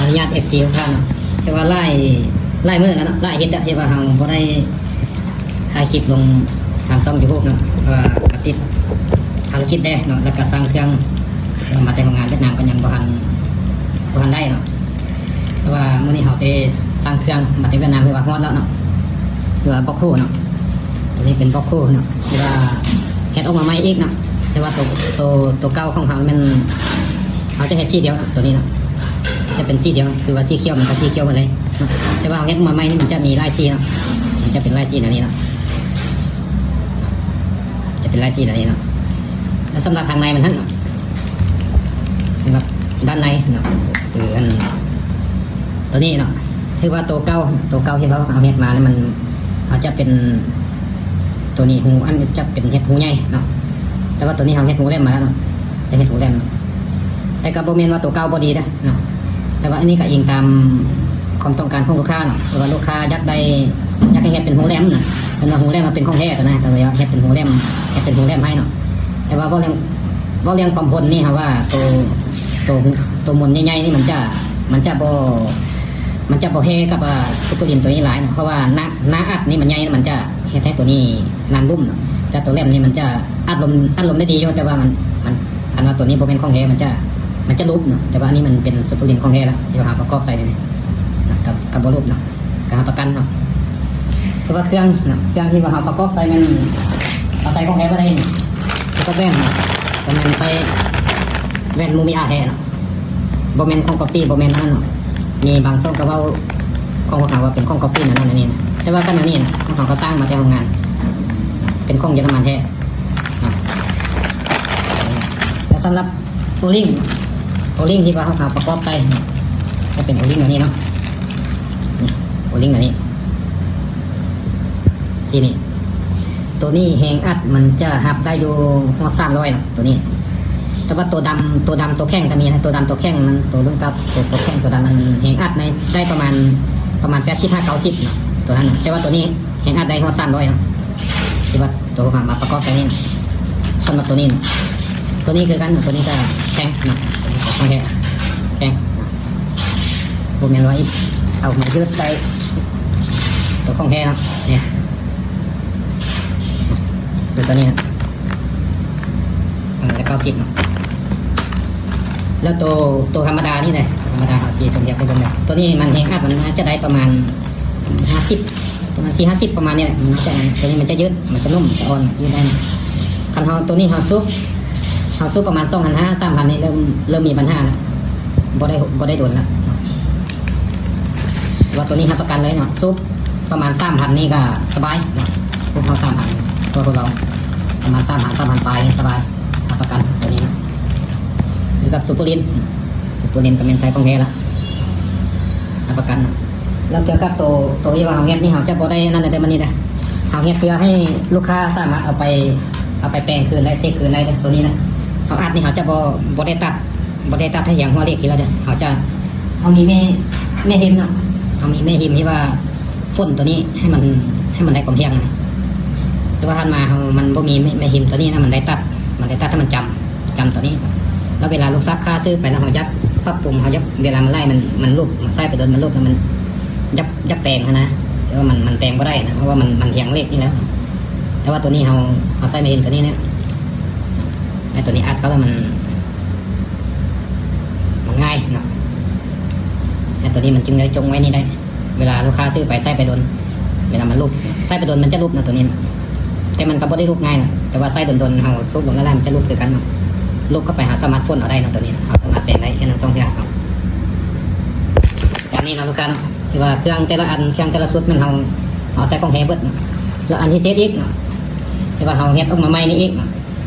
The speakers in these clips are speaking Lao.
ອະນຸຍາດເອັຟຊີທຸກທ່ານເນາະ ແຕ່ວ່າຫຼາຍ ຫຼາຍມື້ແລ້ວເນາະ ຫຼາຍອາທິດແລ້ວທີ່ວ່າເຮົາບໍ່ໄດ້ຖ່າຍຄລິບລົງທາງຊ່ອງຢູທູບເນາະ ເພາະວ່າກະຕິດພາລະກິດແດ່ເນາະ ແລ້ວກະສັ່ງເຄື່ອງມາແຕ່ໂຮງງານຫວຽດນາມກໍຍັງບໍ່ທັນ ບໍ່ທັນໄດ້ເນາະ ແຕ່ວ່າມື້ນີ້ເຮົາໄດ້ສັ່ງເຄື່ອງມາແຕ່ຫວຽດນາມ ຖືວ່າຮອດແລ້ວເນາະ ຖືວ່າບັອກໂຄເນາະ ໂຕນີ້ເປັນບັອກໂຄເນາະ ທີ່ວ່າເຮັດອອກມາໃໝ່ອີກເນາະ ແຕ່ວ່າໂຕ ໂຕ ໂຕເກົ່າຂອງເຮົາແມ່ນ ເຮົາຈະເຮັດສີດຽວໂຕນີ້ເນາະ ຈະເປັນສີດຽວ ຄືວ່າສີຂຽວມັນກໍສີຂຽວໝົດເລີຍເນາະ ແຕ່ວ່າເຮົາເຮັດມາໃໝ່ນີ້ມັນຈະມີຫຼາຍສີເນາະ ມັນຈະເປັນຫຼາຍສີແນວນີ້ເນາະ ຈະເປັນຫຼາຍສີແນວນີ້ເນາະ ແລ້ວສຳລັບທາງໃນມັນຫັ້ນເນາະ ສຳລັບດ້ານໃນເນາະ ຄືອັນ ໂຕນີ້ເນາະ ຖືວ່າໂຕເກົ່າ ໂຕເກົ່າທີ່ວ່າເຮົາເຮັດມານີ້ມັນ ເຮົາຈະເປັນ ໂຕນີ້ຮູ ອັນຈະເປັນເຮັດຮູໃຫຍ່ເນາະ ແຕ່ວ່າໂຕນີ້ເຮົາເຮັດຮູແຫຼມມາແລ້ວເນາະ ຈະເຮັດຮູແຫຼມເນາະ ແຕ່ກໍບໍ່ແມ່ນວ່າໂຕເກົ່າບໍ່ດີເດ້ເນາະ ແຕ່ວ່າອັນນີ້ກໍອີງຕາມຄວາມຕ້ອງການຂອງລູກຄ້າເນາະ ແຕ່ວ່າລູກຄ້າຢາກໄດ້ ຢາກໃຫ້ເຮັດເປັນຮູແຫຼມນະ ເພິ່ນວ່າຮູແຫຼມມັນເປັນຂອງແທ້ຕົວະນະ ກໍເລີຍເຮັດເປັນຮູແຫຼມ ເຮັດເປັນຮູແຫຼມໃຫ້ເນາະ ແຕ່ວ່າເວົ້າເລື່ອງ ເວົ້າເລື່ອງຄວາມທົນນີ້ ເຮົາວ່າໂຕ ໂຕ ໂຕມົນໃຫຍ່ໆນີ້ມັນຈະ ມັນຈະບໍ່ ມັນຈະບໍ່ແຮກັບ ອ່າ ຊຸບເປີລິນໂຕນີ້ຫຼາຍເນາະ ເພາະວ່າໜ້າ ໜ້າອັດນີ້ມັນໃຫຍ່ ມັນຈະເຮັດໃຫ້ໂຕນີ້ໜ້ານບຸ້ມເນາະ ແຕ່ໂຕແຫຼມນີ້ມັນຈະອັດລົມ ອັດລົມໄດ້ດີຢູ່ ແຕ່ວ່າມັນ ມັນ ຄັນວ່າໂຕນີ້ບໍ່ແມ່ນຂອງແທ້ ມັນຈະ ມັນຈະຫຼຸບເນາະ ແຕ່ວ່າອັນນີ້ມັນເປັນຊຸບເປີລິນຂອງແທ້ແລ້ວ ທີ່ວ່າເຮົາປະກອບໃສ່ນີ້ນະ ກໍ ກໍບໍ່ຫຼຸບເນາະ ກະຮັບປະກັນເນາະ ເພາະວ່າເຄື່ອງເນາະ ເຄື່ອງທີ່ວ່າເຮົາປະກອບໃສ່ແມ່ນ ເຮົາໃສ່ຂອງແທ້ບໍ່ໄດ້ ປະກອບແວ່ນເນາະ ກໍແມ່ນໃສ່ແວ່ນມູມີອາແທ້ເນາະ ບໍ່ແມ່ນຂອງກັອບປີ້ ບໍ່ແມ່ນອັນນັ້ນເນາະ ມີບາງຊ່ອງກໍເວົ້າຂອງພວກເຮົາວ່າເປັນຂອງກັອບປີ້ ອັນນັ້ນອັນນີ້ນະ ແຕ່ວ່າກໍແນວນີ້ນະ ພວກເຮົາກໍສັ່ງມາແຕ່ໂຮງງານ ເປັນຂອງເຢຍລະມັນແທ້ເນາະ ແລະສຳລັບ ໂອລິງ ໂອລິງທີ່ວ່າເຮົາ ເຮົາປະກອບໃສ່ນີ້ ຈະເປັນໂອລິງອັນນີ້ເນາະ ນີ້ ໂອລິງອັນນີ້ ສີນີ້ ໂຕນີ້ແຮງອັດມັນຈະຮັບໄດ້ຢູ່ຮອດສາມຮ້ອຍເນາະ ໂຕນີ້ ແຕ່ວ່າໂຕດຳ ໂຕດຳໂຕແຂງກໍມີນະ ໂຕດຳໂຕແຂງມັນ ໂຕລຸ້ນເກົ່າ ໂຕ ໂຕແຂງໂຕດຳມັນແຮງອັດໃນ ໄດ້ປະມານ ປະມານແປດສິບຫາເກົ້າສິບເນາະ ໂຕນັ້ນນະ ແຕ່ວ່າໂຕນີ້ແຮງອັດໄດ້ຮອດສາມຮ້ອຍເນາະ ທີ່ວ່າ ໂຕມາ ມາປະກອບໃສ່ນີ້ ສຳລັບໂຕນີ້ ໂຕນີ້ຄືກັນ ໂຕນີ້ກໍແຂງເນາະ ຂອງແທ້ແຂງ ບໍ່ແມ່ນວ່າເອົາມາຍືດໄດ້ ໂຕຂອງແທ້ເນາະ ນີ້ ຄືໂຕນີ້ນະ ປະມານເກົ້າສິບເນາະ ແລ້ວໂຕ ໂຕທຳມະດານີ້ເດ້ ທຳມະດາເຮົາຊິສົ່ງຮຽບໃຫ້ເບິ່ງເດີ ໂຕນີ້ມັນແຮງອັດມັນໜ້າຈະໄດ້ປະມານຫ້າສິບ ປະມານສີ່ຫ້າສິບ ປະມານນີ້ແຫຼະ ມັນຈະ ໂຕນີ້ມັນຈະຍືດ ມັນຈະນຸ້ມ ຈະອ່ອນ ຍືດໄດ້ນະ ຄັນເຮົາ ໂຕນີ້ເຮົາສູບ ເຮົາສູບປະມານສອງພັນຫ້າ ສາມພັນນີ້ເລີ່ມ ເລີ່ມມີບັນຫາແລ້ວ ບໍ່ໄດ້ ບໍ່ໄດ້ດົນລະ ວ່າໂຕນີ້ຮັບປະກັນເລີຍເນາະ ສູບປະມານສາມພັນນີ້ກໍສະບາຍເນາະ ສູບເຮົາສາມພັນ ຕົວທົດລອງປະມານສາມພັນ ສາມພັນປາຍນີ້ສະບາຍ ຮັບປະກັນໂຕນີ້ນະ ຄືກັບຊູເປີລິນ ຊູເປີລິນກໍແມ່ນໃຊ້ຂອງແທ້ລະ ຮັບປະກັນເນາະ ແລ້ວກ່ຽວກັບໂຕ ໂຕທີ່ວ່າເຮົາເຮັດນີ້ ເຮົາຈະບໍ່ໄດ້ນັ້ນແຕ່ມື້ນີ້ນະ ເຮົາເຮັດເພື່ອໃຫ້ລູກຄ້າສາມາດເອົາໄປ ເອົາໄປແປງຄືນໄດ້ ເຊັກຄືນໄດ້ເດີ ໂຕນີ້ນະ ເຮົາອັດນີ້ເຮົາຈະບໍ່ ບໍ່ໄດ້ຕັດ ບໍ່ໄດ້ຕັດໃຫ້ຫຍັງຫົວເຫຼັກທີລະເດີ ເຮົາຈະ ເຮົາມີແມ່ ແມ່ຮິມເນາະ ເຮົາມີແມ່ຮິມທີ່ວ່າ ຝົນໂຕນີ້ໃຫ້ມັນ ໃຫ້ມັນໄດ້ຄວາມແຮງນະ ແຕ່ວ່າຜ່ານມາເຮົາ ມັນບໍ່ມີແມ່ ແມ່ຮິມໂຕນີ້ນະ ມັນໄດ້ຕັດ ມັນໄດ້ຕັດໃຫ້ມັນຈຳ ຈຳໂຕນີ້ ແລ້ວເວລາລູກຄ້າຊື້ໄປແລ້ວ ເຮົາຢາກປັບປຸງ ເຮົາຢາກ ເວລາມັນໄຫຼ ມັນ ມັນຫຼຸບ ມັນໃຊ້ໄປດົນ ມັນຫຼຸບ ແລ້ວມັນຢາກ ຢາກແປງຫັ້ນນະ ແຕ່ວ່າມັນ ມັນແປງບໍ່ໄດ້ນະ ເພາະວ່າມັນ ມັນແຮງເຫຼັກນີ້ແຫຼະ ແຕ່ວ່າໂຕນີ້ເຮົາ ເຮົາໃຊ້ແມ່ຮິມໂຕນີ້ເນຍ ໃຊ້ໂຕນີ້ອັດເຂົ້າແລ້ວມັນ ມັນງ່າຍເນາະ ແລ້ວໂຕນີ້ມັນຈຶ່ງໄດ້ຈົ່ງໄວ້ນີ້ໄດ້ ເວລາລູກຄ້າຊື້ໄປໃຊ້ໄປດົນ ເວລາມັນຫຼຸບ ໃຊ້ໄປດົນມັນຈະຫຼຸບນະໂຕນີ້ນະ ແຕ່ມັນກໍບໍ່ໄດ້ຫຼຸບງ່າຍນະ ແຕ່ວ່າໃຊ້ດົນໆ ເຮົາສູບລົງຫຼາຍໆ ມັນຈະຫຼຸບຄືກັນເນາະ ຫຼຸບເຂົ້າໄປເຮົາສາມາດຝົນເອົາໄດ້ນະໂຕນີ້ນະ ເຮົາສາມາດແປງໄດ້ແຄ່ນັ້ນສອງຢ່າງເນາະ ອັນນີ້ເນາະລູກຄ້າເນາະ ທີ່ວ່າເຄື່ອງແຕ່ລະອັນ ເຄື່ອງແຕ່ລະຊຸດແມ່ນເຮົາ ເຮົາໃຊ້ຂອງແທ້ເບິດເນາະ ແລ້ວອັນພິເສດອີກເນາະ ທີ່ວ່າເຮົາເຮັດອອກມາໃໝ່ນີ້ອີກເນາະ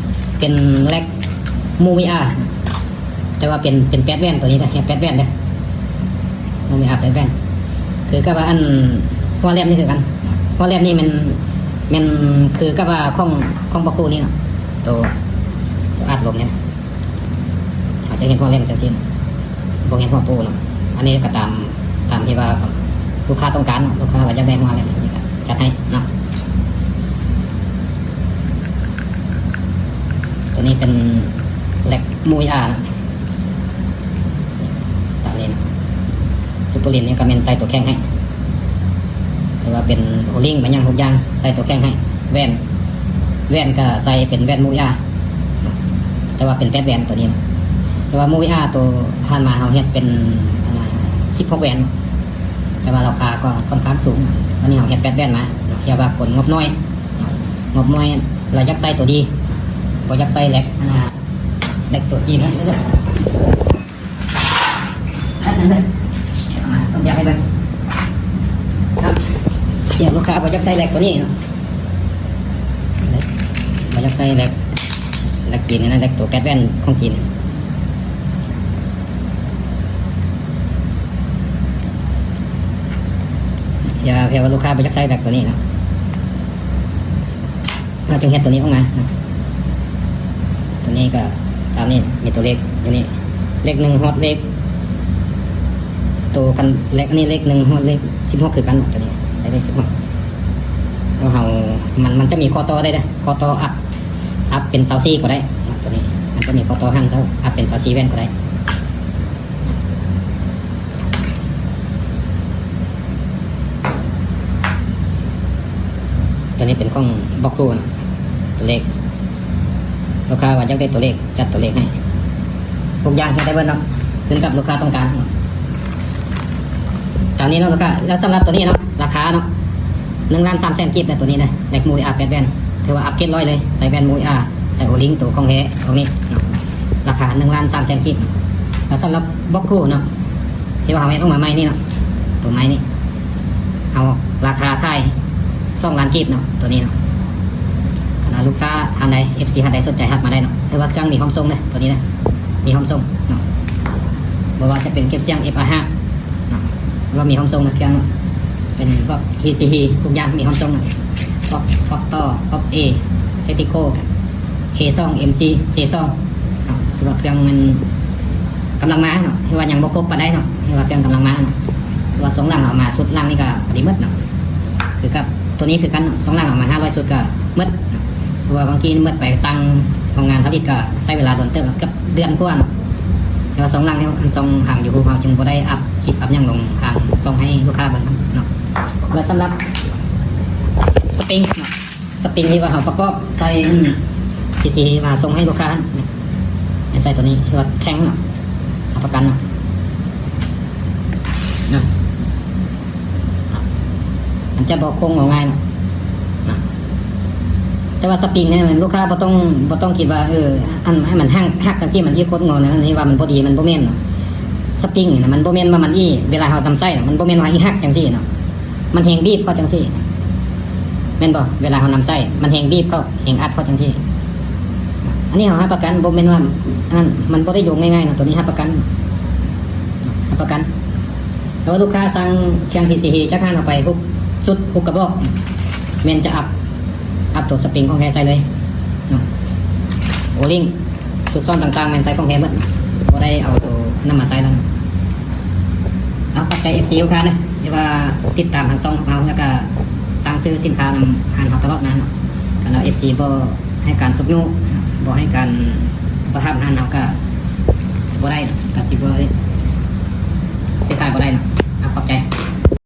ເປັນແລັກມູມີອາ ແຕ່ວ່າເປັນ ເປັນແປດແວ່ນ ໂຕນີ້ເດີ ເຮັດແປດແວ່ນເດີ ບໍ່ມີອາ ແປດແວ່ນ ຄືກັບວ່າອັນຫົວແລັບນີ້ຄືກັນ ຫົວແລັບນີ້ແມ່ນ ແມ່ນຄືກັບວ່າຂອງ ຂອງພະຄູນີ້ເນາະ ໂຕ ໂຕອັດລົມນີ້ ເຮົາຈະເຮັດຫົວແລັບຈັ່ງຊີ້ ບໍ່ເຮັດຫົວໂປ້ເນາະ ອັນນີ້ກໍຕາມ ຕາມທີ່ວ່າລູກຄ້າຕ້ອງການເນາະ ລູກຄ້າວ່າຢາກໄດ້ຫົວແລັບຈັ່ງຊີ້ກໍຈັດໃຫ້ເນາະ ໂຕນີ້ເປັນແລັກມູມີອາ ຕາມນີ້ນະ ຊຸບໂປລິນນີ້ກໍແມ່ນໃສ່ຕົວແຂງໃຫ້ ແຕ່ວ່າເປັນໂອລິງ ແມ່ນຫຍັງທຸກຢ່າງໃສ່ຕົວແຂງໃຫ້. ແວ່ນ ແວ່ນກໍໃສ່ເປັນແວ່ນມູອີອາ ແຕ່ວ່າເປັນແປດແວ່ນຕົວນີ້ນະ. ແຕ່ວ່າມູອີອາຕົວຜ່ານມາເຮົາເຮັດເປັນ ອັນນ່າ ສິບຫົກແວ່ນ ແຕ່ວ່າລາຄາກໍຄ່ອນຂ້າງສູງ. ວັນນີ້ເຮົາເຮັດແປດແວ່ນມາ ເຮົາເຮັດວ່າຄົນງົບໜ້ອຍ ງົບໜ້ອຍ ລະຢາກໃສ່ຕົວດີ ບໍ່ຢາກໃສ່ແລັກ ອັນນ່າ ແລັກຕົວຈີນນະ. ອັນນັ້ນເດີ ມາສົ່ງຢາກໃຫ້ເບິ່ງເນາະ. ດຽວລູກຄ້າບໍ່ຢາກໃສ່ແລັກຕົວນີ້ເນາະ ບໍ່ຢາກໃສ່ແລັກ ແລັກຈີນນີ້ນະ ແລັກຕົວແປດແວ່ນຂອງຈີນ. ດຽວ ເພື່ອວ່າລູກຄ້າບໍ່ຢາກໃສ່ແລັກຕົວນີ້ເນາະ ເຮົາຈຶ່ງເຮັດຕົວນີ້ອອກມາເນາະ. ຕົວນີ້ກໍຕາມນີ້ ມີຕົວເລກຢູ່ນີ້ ເລກໜຶ່ງຮອດເລກ ໂຕຄັນເລກ ອັນນີ້ເລກໜຶ່ງຮອດເລກສິບຫົກຄືກັນເນາະ. ຕົວນີ້ໃສ່ເລກສິບຫົກ ແລ້ວເຮົາ ມັນ ມັນຈະມີຂໍ້ຕໍ່ໄດ້ເດ້ ຂໍ້ຕໍ່ອັບ ອັບເປັນຊາວສີ່ກໍໄດ້ເນາະ. ຕົວນີ້ມັນຈະມີຂໍ້ຕໍ່ຫັນເຈົ້າ ອັບເປັນຊາວສີ່ແວ່ນກໍໄດ້. ຕົວນີ້ເປັນຂອງບລັອກໂຮນະ ຕົວເລກ ລູກຄ້າວ່າຢາກໄດ້ຕົວເລກ ຈັດຕົວເລກໃຫ້ ທຸກຢ່າງເຮັດໄດ້ເບິດເນາະ ຂຶ້ນກັບລູກຄ້າຕ້ອງການເນາະ. ຕາມນີ້ເນາະລູກຄ້າ ແລ້ວສຳລັບຕົວນີ້ເນາະ ລາຄາເນາະ ໜຶ່ງລ້ານສາມແສນກີບເນາະ ຕົວນີ້ເນາະ ແລັກມູອີອາແປດແວ່ນ ຖືວ່າອັບເກຣດຮ້ອຍເລີຍ ໃສ່ແວ່ນມູອີອາ ໃສ່ໂອລິງ ໂຕຂອງແທ້ຂອງນີ້ເນາະ ລາຄາໜຶ່ງລ້ານສາມແສນກີບ. ແລ້ວສຳລັບບລັອກໂຮນະ ທີ່ວ່າເຮົາເຮັດອອກມາໃໝ່ນີ້ເນາະ ຕົວໃໝ່ນີ້ ເຮົາລາຄາຂາຍສອງລ້ານກີບເນາະ ຕົວນີ້ເນາະ. ຄັນວ່າລູກຄ້າທ່ານໃດ ເອັຟຊີ ທ່ານໃດສົນໃຈທັກມາໄດ້ເນາະ ຖືວ່າເຄື່ອງມີພ້ອມສົ່ງເດີ ຕົວນີ້ເນາະ ມີພ້ອມສົ່ງເນາະ. ບໍ່ວ່າຈະເປັນເກັບສຽງ ເອັຟອາຫ້າ ເນາະ ຖືວ່າມີພ້ອມສົ່ງເນາະ ເຄື່ອງເນາະ ເປັນພວກ ທີຊີ ທຸກຢ່າງມີພ້ອມສົ່ງເນາະ ພວກ ຟອກເຕີ ພວກ ເອ ເທັກຕິຄໍ ເຄສອງ ເອັມຊີ ເຄສອງ ເນາະ ຖືວ່າເຄື່ອງມັນກຳລັງມາເນາະ ຖືວ່າຍັງບໍ່ຄົບປານໃດເນາະ ຖືວ່າເຄື່ອງກຳລັງມາເນາະ. ແຕ່ວ່າຊ່ວງຫຼັງເອົາມາຊຸດຫຼັງນີ້ກໍພໍດີໝົດເນາະ ຄືກັບຕົວນີ້ຄືກັນເນາະ ຊ່ວງຫຼັງເອົາມາຫ້າຮ້ອຍຊຸດກໍໝົດເນາະ ເພາະວ່າບາງທີໝົດໄປສັ່ງໂຮງງານຜະລິດກໍໃຊ້ເວລາດົນເຕີບ ເກືອບເດືອນກວ່າເນາະ. ແຕ່ວ່າຊ່ວງຫຼັງນີ້ ອັນ ຊ່ອງທາງ YouTube ເຮົາຈຶ່ງບໍ່ໄດ້ອັບຄລິບອັບຫຍັງລົງທາງຊ່ອງໃຫ້ລູກຄ້າເບິ່ງເນາະ. ແລ້ວສຳລັບສະປຣິງເນາະ ສະປຣິງທີ່ວ່າເຮົາປະກອບໃສ່ ອັນ ທີຊີ ທີ່ວ່າສົ່ງໃຫ້ລູກຄ້າຫັ້ນ ແມ່ນໃສ່ຕົວນີ້ ທີ່ວ່າແຂງເນາະ ຮັບປະກັນເນາະ ເນາະ ມັນຈະບໍ່ໂຄ້ງບໍ່ງ່າຍເນາະ ເນາະ. ແຕ່ວ່າສະປຣິງນີ້ ລູກຄ້າບໍ່ຕ້ອງ ບໍ່ຕ້ອງຄິດວ່າ ເອີ ອັນ ໃຫ້ມັນຫັກ ຫັກຈັ່ງຊີ້ ມັນອີໂຄດງໍນະ ອັນນີ້ວ່າມັນບໍ່ດີ ມັນບໍ່ແມ່ນເນາະ. ສະປຣິງນີ້ນະ ມັນບໍ່ແມ່ນວ່າມັນອີ ເວລາເຮົານຳໃຊ້ນະ ມັນບໍ່ແມ່ນວ່າອີຫັກຈັ່ງຊີ້ເນາະ ມັນແຮງບີບເຂົ້າຈັ່ງຊີ້ ແມ່ນບໍ່? ເວລາເຮົານຳໃຊ້ ມັນແຮງບີບເຂົ້າ ແຮງອັດເຂົ້າຈັ່ງຊີ້. ອັນນີ້ເຮົາຮັບປະກັນ ບໍ່ແມ່ນວ່າ ອັນນັ້ນ ມັນບໍ່ໄດ້ໂຍງງ່າຍໆເນາະ ໂຕນີ້ຮັບປະກັນ ຮັບປະກັນ. ແຕ່ວ່າລູກຄ້າສັ່ງເຄື່ອງ ທີຊີ ຈາກຮ້ານເຮົາໄປ ຫົກຊຸດ ຫົກກະບອກ ແມ່ນຈະອັບ ອັບໂຕສະປຣິງຂອງແທ້ໃສ່ເລີຍເນາະ. ໂອລິງ ຊຸດຊ້ອນຕ່າງໆ ແມ່ນໃສ່ຂອງແທ້ໝົດ ບໍ່ໄດ້ເອົາໂຕນັ້ນມາໃສ່ແລ້ວ. ເອົາ ຂອບໃຈ ເອັຟຊີ ທຸກທ່ານເດີ ທີ່ວ່າຕິດຕາມທາງຊ່ອງຂອງເຮົາ ແລ້ວກະສັ່ງຊື້ສິນຄ້ານຳຮ້ານເຮົາຕະຫຼອດມາເນາະ. ຄັນວ່າ ເອັຟຊີ ບໍ່ໃຫ້ການຊຸກຍູ້ ບໍ່ໃຫ້ການ ບໍ່ຮັບຮ້ານເຮົາກະບໍ່ໄດ້ ກະຊິບໍ່ ຊິຂາຍບໍ່ໄດ້ເນາະ. ເອົາ ຂອບໃຈ.